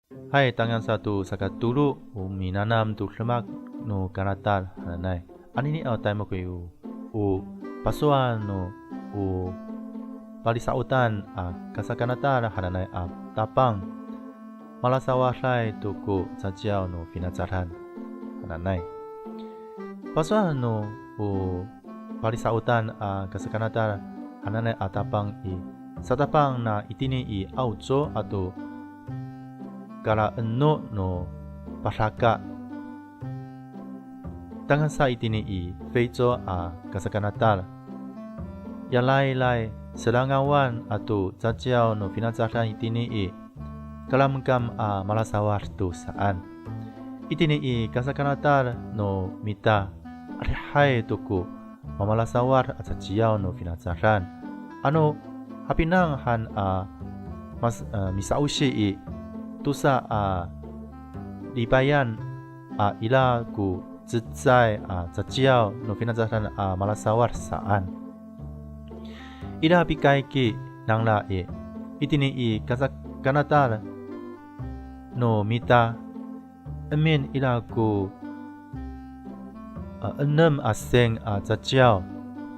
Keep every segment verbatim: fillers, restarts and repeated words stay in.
Hay, tangasa to sakatolo o minanam to demak no kanatal hananay. Anini a taymoki o, o pasowal no o palisa'otan a kasakanatal hananay a tapang. Malasawaday to ko caciyaw no finacadan hananay. Pasowal no o palisa'otan a kasakanatal hananay a tapang i, satapang na itini i Awco ato kalaeno no padaka. Tangasa itini i Feyco a kasakanatal. Yalaylay selangawan ato caciyaw no finacadan itini i, kalamkam a malasawad to saan. Itini i kasakanatal no mita, adihay to ko mamalasawad a caciyaw no finacadan. Ano hapinang han a mas-, a, misa'osi i, tosa a lipayan a ira ko cecay a caciyaw no finacadan a malasawad saan. Ira pikayki nangra i, itini i kasakanatal no mita, emin ira ko, a, enem a sing a caciyaw.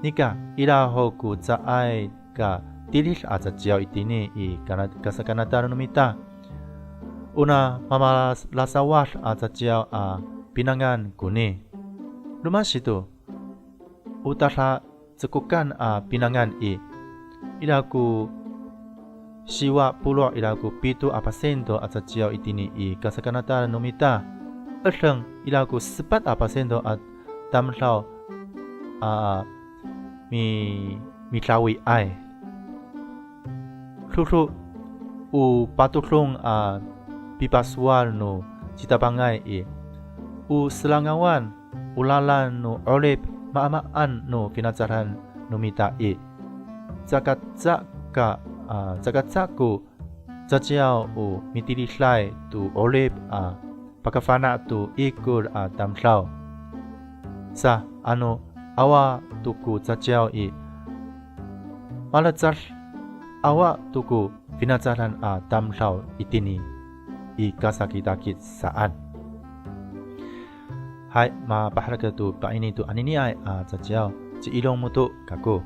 Nika, ira ho ko caay ka tilid a caciyaw itini i kana-, kasakanatal no mita. Ona mamalasawad a caciyaw a pinangan koni. Roma sato, o tadacekokan a pinangan i, ira ko siwa polo' ira ko pito a pasento a caciyaw itini i kasakanatal no mita. Edeng ira ko sepat a pasento a tamdaw a mi-, midawiay. Dodo o patodong a pipasowal no citapangay i, o selangawan o lalan no 'orip maamaan no finacadan no mita i, caka caka, a, caka caka ko caciyaw o mitiliday to 'orip a pakafana' to ikor a tamdaw. Sa ano awa to ko caciyaw i, malecad awa to ko finacadan a tamdaw itini i kasakitakit saan. Hay, mapaherek to pa'ini to aniniay a caciyaw, ci Ilong Moto kako.